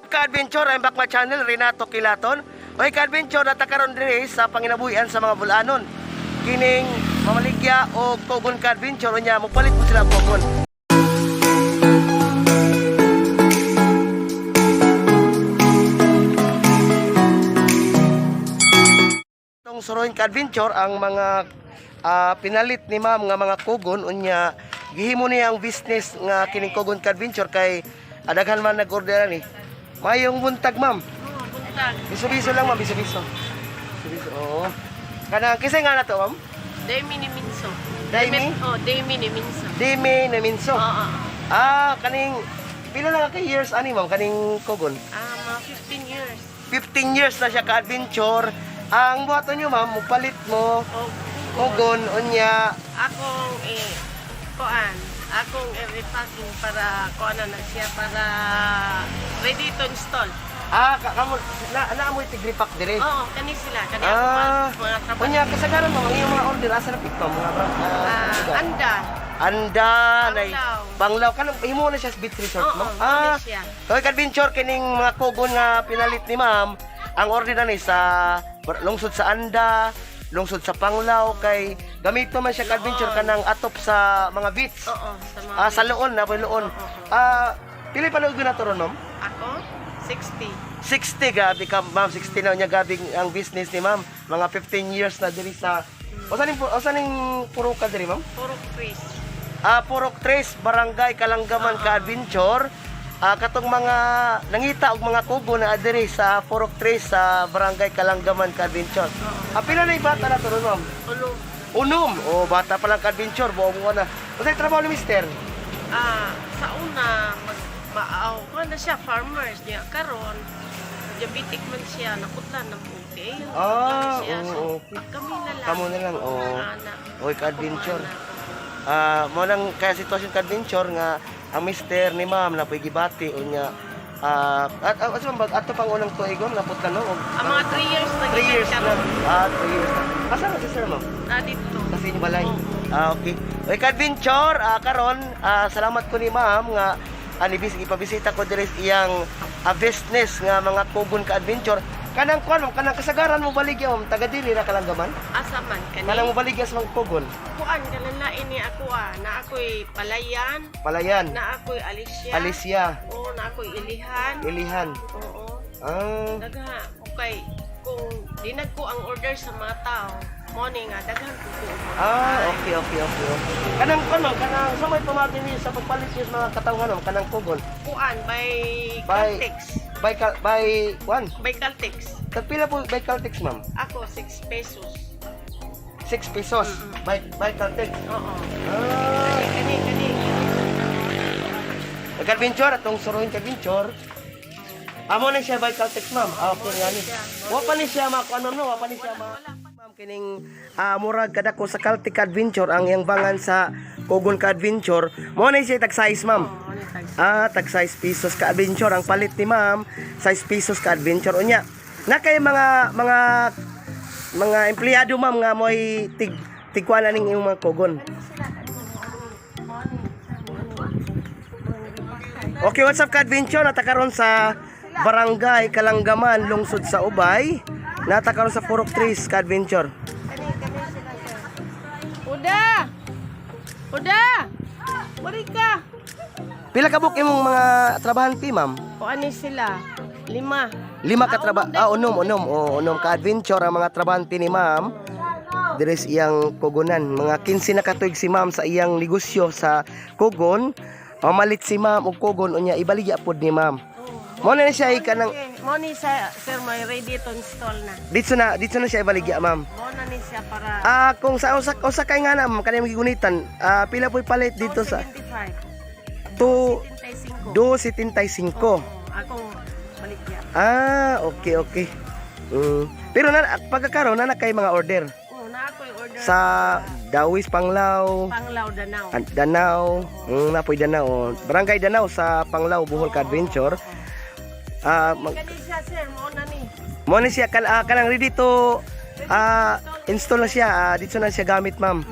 Ka-adventure, I'm back my channel, Renato Kilaton. Okay, ka-adventure, natakaroon diri sa panginabuhian sa mga bulanon. Kining mamaligya o kugon ka-adventure, unya, mupalit mo sila og kugon. Itong suruhin ka-adventure, ang mga pinalit ni ma'am nga mga kugon, unya, gihimo niya ang business nga kining kugon ka-adventure kay adaghan man nag-order ni. Mayong buntag, ma'am. Oo, buntag. Biso-biso lang, ma'am, biso-biso. Biso-biso, oo. Kanang kisay nga na to, ma'am? Demi ni Minso. Demi? Oh, Demi ni Minso. Demi na minso. Oo, oo. Ah, kaning pila na ka years ani, ma'am, kaning kugon? Ah, mga 15 years. 15 years na siya ka-adventure. Ang buhaton niyo, ma'am, mupalit mo Oh, kugon unya. Akong eh kuan, akong repacking para kuan na na siya para ready to install. Ah, kamo na naamoy tigripak dire. Oo, kani sila, kani ako mga trabaho. Unya kasagaran mo ang iyong mga order asa na pito mga Ah, anda. Anda nay Panglaw. Panglaw kanang himo na siya sa beach resort, Oo, no? mo Ah, na siya. Okay, adventure kining mga kugon nga pinalit ni ma'am, ang order na ni sa lungsod sa Anda, lungsod sa Panglao kay gamito man siya ka-adventure Loon. kanang atop sa mga beach. Oo, sa mga Ah, sa Loon na Loon. Oo. Ah, pili pa na to ron, ma'am? Ako 60. 60 gabi ka, ma'am, 60 na niya gabi ang business ni ma'am. Mga 15 years na diri sa usa ning puro ka diri, ma'am? Puro Chris. Ah, Purok Tres, Barangay Kalanggaman ka Adventure. Ah, katong mga nangita og mga kubo na adiri sa Purok Tres sa Barangay Kalanggaman ka Adventure. Ah, pila na yung bata na to ron, ma'am? Ulo. Unom. Oh, bata pa lang ka Adventure, buo mo na. Unsay trabaho ni mister? Ah, sa una mag maaw ko na siya farmers niya karon diabetic man siya nakutlan ng puti. Ah, siya. So, oo, okay. kami na lang. Kamo na lang, oo. Mga anak. Oy, ka-adventure. Akong anak. Ah, mo lang kaya sitwasyon ka adventure nga ang mister ni ma'am na gibati unya at at man ato pang unang tuig, ma'am, naputlan no og Ang mga 3 years na 3 years na. karon. Ah, 3 years na. Asa na si sir, ma'am? Na dito. Sa inyo balay. Oo. Ah, okay. Oy, ka-adventure, karon, salamat ko ni ma'am nga ani bis ipabisita ko diri sa iyang business nga mga kugon ka-adventure. Kanang kuan, ma'am, kanang kasagaran mo baligya, ma'am, taga diri ra Kalanggaman. Asa man kani? Kanang mo baligya sa mga kugon. Kuan kanang ni ako na ako'y Palayan, Palayan, na ako'y Alicia. Alicia, Oo, na ako'y Ilihan. Ilihan. Oo. Ah, Dagha okay kung dinag ko ang order sa mga tao, mo ni nga daghan ko ko. Ah, okay. Kanang kuan, ma'am, kanang sa may pamagi niyo sa pagpalit niyo sa mga katawhan, ma'am, kanang kugon. Kuan by Caltex. By kuan. By Caltex. Tagpila po by Caltex, ma'am? Ako 6 pesos. 6 pesos by Caltex. Oo. Ah, Kani kani. Nag-adventure atong suruhin ka-adventure. Amo na siya by Caltex, ma'am. Ah, okay nga ni. Wa pa ni siya makuan, ma'am, no? Wa pa ni siya ma. Ma'am, kining murag kadako sa Caltex Adventure ang iyang bangan sa Kugon ka Adventure. Mo na siya tag size, ma'am. Oo, ni tag. Ah, tag 6 pesos ka adventure ang palit ni ma'am. 6 pesos ka adventure unya. Na kay mga empleyado, ma'am, nga mo'y tigkuan na ning imong mga kugon. Okay, what's up ka adventure? Natakaron sa Barangay Kalanggaman, lungsod sa Ubay. Natakaron sa Purok 3 ka adventure. Uda! Uda! Mari ka! Pila ka book imong mga trabahante, ma'am? Kuan ni sila? Lima. Lima ka traba ah, unom unom, oh, unom ka adventure ang mga trabahante ni ma'am. Dire sa iyang kugonan, mga 15 na katuig si ma'am sa iyang negosyo sa kugon. Mamalit si ma'am og kugon unya ibaligya pod ni ma'am. Mo na siya kanang Okay, mo ni sa sir may ready to install na. Dito na siya ibaligya, ma'am. Mo na ni siya para Ah, kung sa usa usa kay nga na ma'am kanang gigunitan, pila po'y palit dito sa 275. 2 75. 2.75. Oo, akong baligya. Ah, okay. Pero na pagkakaroon na na kay mga order Oo, na ako'y order sa Dawis, Panglao, Panglao Danao. Danao, napoy Danao. Barangay Danao sa Panglao, Bohol ka Adventure. Ah, Kani siya sir, mo na ni. mo ni siya kanang ready to install na siya. Ah, dito na siya gamit, ma'am.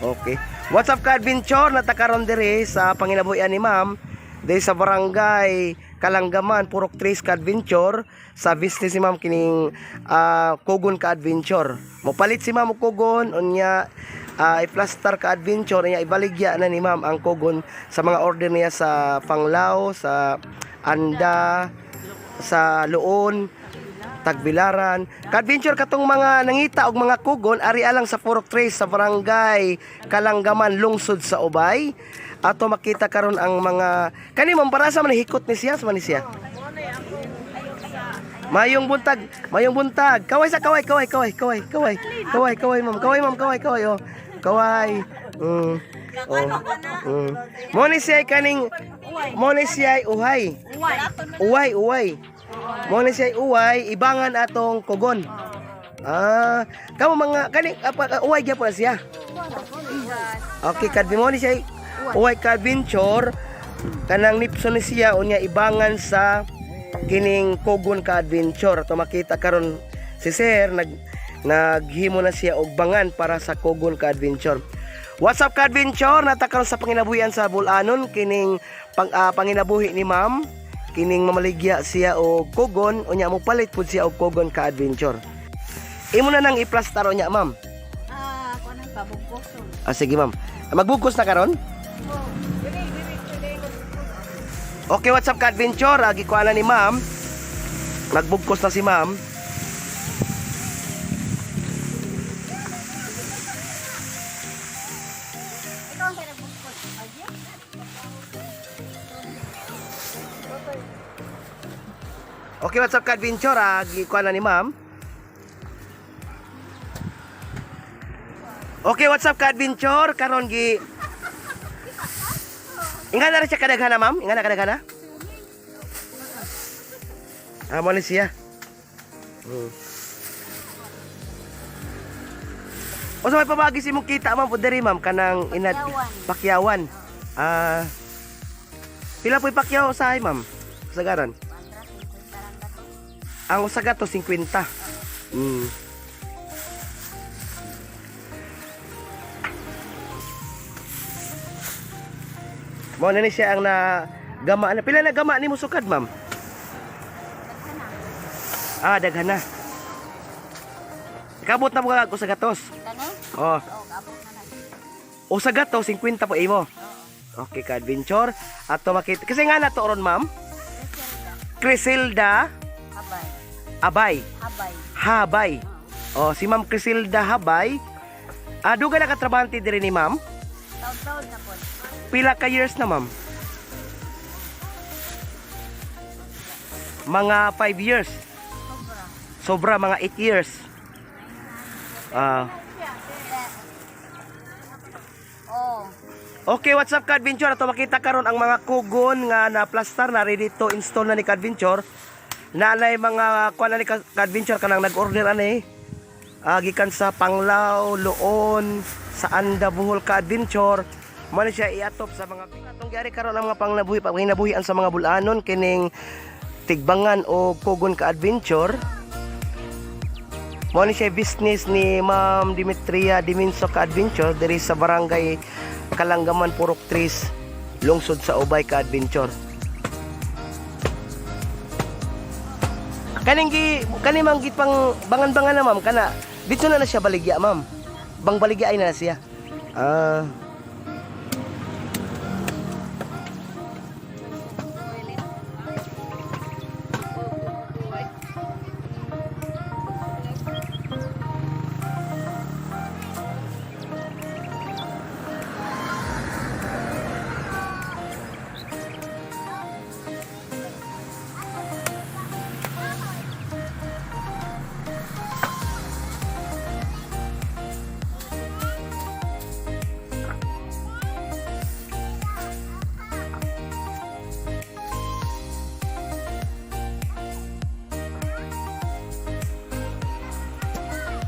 Okay. What's up ka adventure? Natakaron diri sa panginabuhian ni ma'am diri sa Barangay Kalanggaman, Purok 3 ka Adventure sa business ni ma'am kining Kugon ka Adventure. Mopalit si ma'am og kugon unya i-plaster ka Adventure niya, ibaligya na ni ma'am ang kugon sa mga order niya sa Panglao, sa Anda, sa Luon, Tagbilaran. Ka-adventure katong mga nangita og mga kugon ari alang sa Purok 3 sa Barangay Kalanggaman, lungsod sa Ubay. Ato makita karon ang mga kani ma'am, para sa man hikot ni siya, sa man ni siya. Mayong buntag, mayong buntag. Kaway sa kaway, kaway, kaway, kaway, kaway. Kaway, kaway ma'am, kaway ma'am, kaway, kaway oh. Kaway. Oh. Mo ni siya kaning mo ni siya uhay. Uway, uway. Mo ni siya uway, ibangan atong kugon. Ah, kamo mga kani uway gyapon na siya. Okay, kadbi mo ni siya uway ka adventure kanang nipso ni siya unya ibangan sa kining kugon ka adventure. Ato makita karon si sir naghimo na siya og bangan para sa kugon ka adventure. What's up ka adventure? Nata karon sa panginabuhian sa Bulanon kining panginabuhi ni ma'am kining mamaligya siya og kugon unya mo palit pud siya og kugon ka adventure. Imo na nang iplastaro niya, ma'am. Ah, ako nang pabugkoson. Ah, sige ma'am. Magbugkos na karon? Okay, what's up ka adventure? Agi ko ni ma'am. Nagbugkos na si ma'am. Ikaw ang pinagbugkos. Ay, Okay, what's up ka adventure? Agi ko ni ma'am. Okay, what's up ka adventure? Karon gi Inga na rin siya kadaghana, ma'am? Inga na kadaghana? Ah, mo ni siya. O sa may pamagi si mong kita, ma'am, po diri, ma'am, kanang inad Pakyawan. Pakyawan. Ah. Pila po'y pakyaw sa ma'am? Sagaran. Ang usa gato 50. Mo na ni siya ang na gama na. Pila na gama nimo sukad, ma'am? Ah, daghan na. Kabot na mo kag usa gatos. Kani? Oh, Oo, kaabot na na. usa gato 50 po imo. Okay ka adventure. Ato makita kasi nga na to ron, ma'am. Crisilda Habay. Abay. Habay. Habay. Oh, si Ma'am Crisilda Habay. Ah, duga na katrabante diri ni ma'am. Taon-taon na po. Pila ka years na, ma'am? Mga 5 years. Sobra. Sobra mga 8 years. Ah. Oo. Okay, what's up ka-adventure? Ato makita karon ang mga kugon nga na plaster na ready to install na ni ka-adventure. Naanay mga kuan na ni ka-adventure kanang nag-order ani. Ah, gikan sa Panglao, Luon, sa Anda, Bohol ka-adventure. Mo ni siya iatop sa mga atong gyari karon ang mga pangnabuhi panginabuhian sa mga bulanon kining tigbangan o kugon ka-adventure. Mo ni siya business ni Ma'am Dimitria Diminso ka-adventure diri sa Barangay Kalanggaman, Purok 3, lungsod sa Ubay ka-adventure. Kaning gi kani mang gipang bangan-bangan na ma'am kana. Dito na na siya baligya ma'am. Bang baligya ay na na siya. Ah.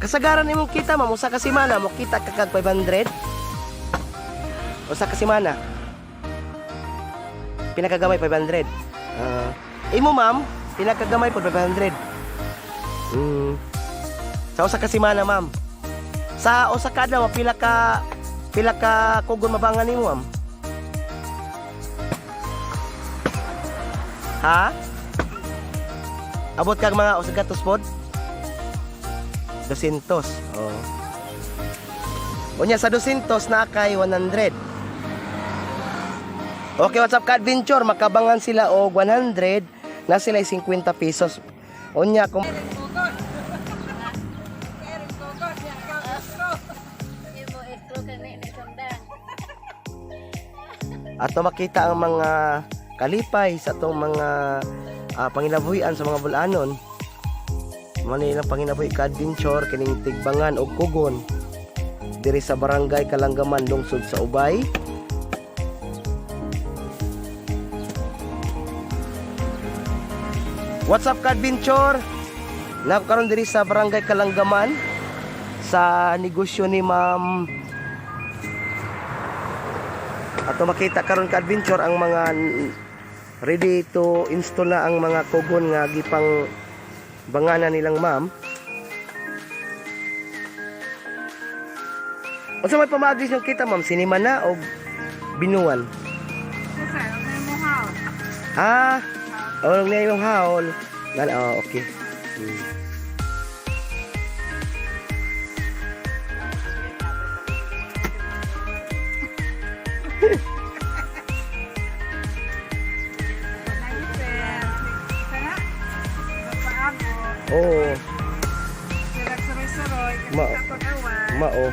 Kasagaran imong kita ma'am, usa ka semana mo kita ka kag 500. Usa ka semana. Pinakagamay 500. Ah, imo ma'am, pinakagamay po 500. Sa usa ka semana ma'am. Sa usa ka adlaw pila ka kugon mabangan nimo ma'am? Ha? Abot kag mga usa ka pod? 200. Oh. Unya sa 200 na kay 100. Okay, what's up ka adventure? Makabangan sila og 100 na sila ay 50 pesos. Unya kung Imo escrow ka na sundang. ato makita ang mga kalipay sa atong mga panginabuhian sa mga bulanon. Mao ni ilang panginabuhi ka adventure kining tigbangan og kugon diri sa Barangay Kalanggaman, lungsod sa Ubay. What's up ka adventure? Na karon diri sa Barangay Kalanggaman sa negosyo ni Ma'am. Ato makita karon ka adventure ang mga ready to install na ang mga kugon nga gipang bangana nilang ma'am. Unsa may pamaagi yung kita, ma'am? Sinima na o binuan? Ah, oh, na yung haul. Nan, oh, okay. Oo, mao.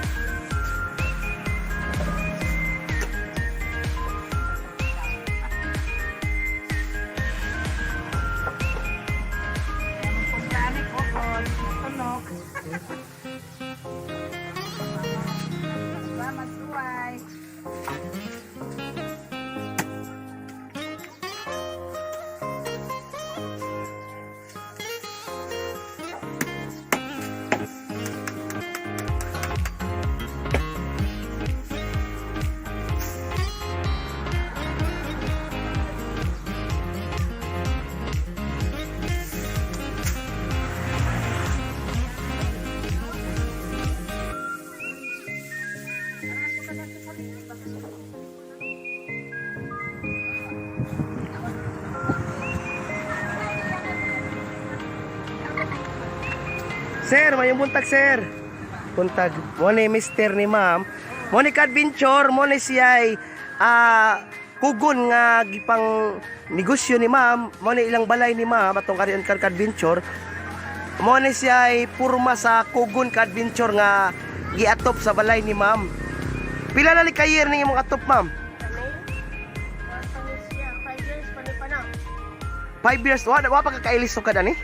Salamat, suway. Sir, mayong buntag, sir. Buntag. Mo ni mister ni ma'am. Mo ni ka-adventure, mo ni siya'y kugon nga gipang negosyo ni ma'am. Mo ni ilang balay ni ma'am atong kariyan kan ka-adventure. Mo ni siya'y purma sa kugon ka-adventure nga giatop sa balay ni ma'am. Pila na ni ka-year ni imong atop, ma'am? Kani? Wa pa ni siya. 5 years pa ni pa na. 5 years. Wa pa ka kailis ka dani?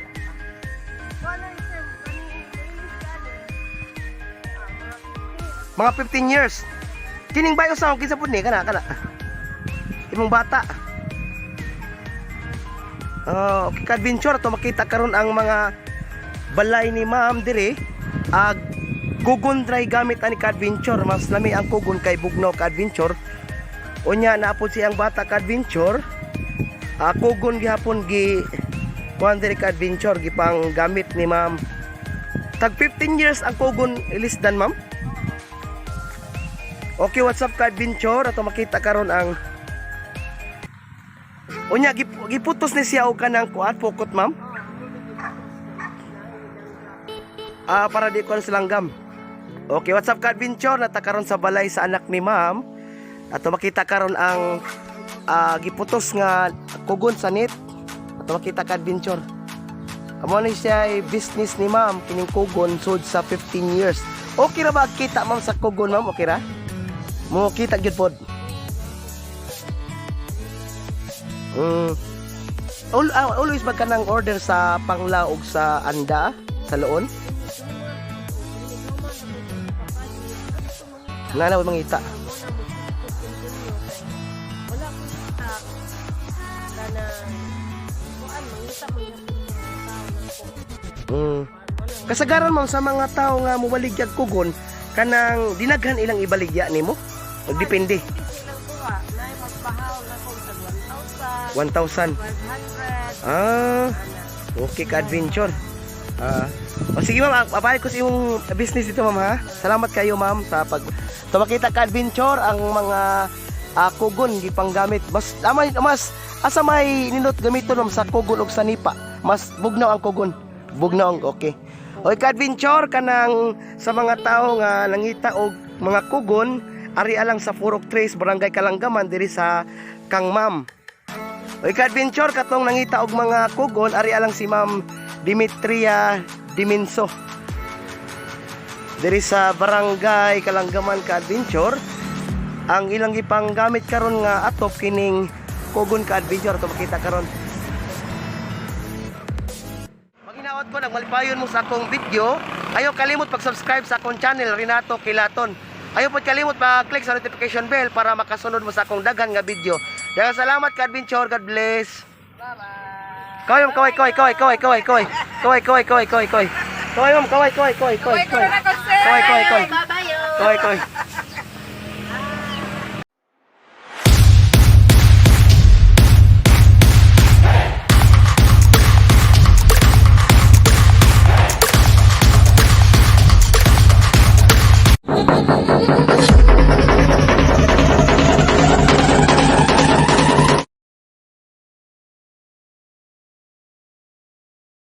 Wa na ni sir. Kani English ka ni. Ah, Mga mga 15. 15 years. Kining bayo sa kinsa pud ni kana kana. Imong bata. Oh, okay ka adventure to makita karon ang mga balay ni ma'am dire. Ag kugon dry gamit ani ka adventure, mas lami ang kugon kay bugnaw ka adventure. Unya naapod siyang bata ka adventure. Kugon gihapon gi kuan diri ka adventure gipang gamit ni ma'am. Tag 15 years ang kugon ilisdan, ma'am. Okay, what's up ka adventure? Ato makita karon ang unya giputos ni siya og kanang kuan pukot, ma'am. Ah, para di ko silanggam. Okay, what's up ka adventure? Nata karon sa balay sa anak ni ma'am. Ato makita karon ang giputos nga kugon sa net. Ato makita ka adventure. Amo ni siya ay business ni ma'am kining kugon sud sa 15 years. Okay ra ba kita, ma'am, sa kugon, ma'am? Okay ra? Mo kita gyud pod. Always ba ka ng order sa panglaog sa anda sa loon? Nga na mangita. Wala ko kita. Kana kuan mangita man yung mga tao ng ko. Kasagaran, ma'am, sa mga tao nga mobaligya kugon kanang dinaghan ilang ibaligya nimo? Magdepende. Hindi silang kuha. Nay magbahaw na kung tag 1,000, 1,000. 1200. Ah, okay ka adventure. Ah. O sige ma'am, papayag ko sa imong business dito, ma'am, ha. Salamat kayo, ma'am, sa pag. So makita ka adventure ang mga Kugon gipanggamit. Mas amay mas asa may nindot gamiton, ma'am, sa kugon og sa nipa? Mas bugnaw ang kugon. Bugnaw ang okay. Oy ka-adventure, kanang sa mga tao nga nangita og mga kugon, ari alang sa Purok 3, Barangay Kalanggaman, diri sa kang ma'am. Oy ka-adventure, katong nangita og mga kugon, ari alang si Ma'am Dimitria Diminso. Diri sa Barangay Kalanggaman, ka-adventure, ang ilang gipanggamit karon nga atop kining kugon, ka-adventure, ato makita karon. Maginawat ko nagmalipayon mo sa akong video. Ayaw kalimot pag-subscribe sa akong channel, Renato Kilaton. Ayaw pod kalimot pag-click sa notification bell para makasunod mo sa akong daghan nga video. Daghang salamat, ka-adventure. God bless. Bye-bye. Kaway, ma'am, kaway, kaway, kaway, kaway, kaway, kaway. Kaway, kaway, kaway, kaway, kaway. Kaway, ma'am, kaway, kaway, kaway, kaway, kaway. Kaway, kaway, kaway. Bye-bye. Kaway, kaway.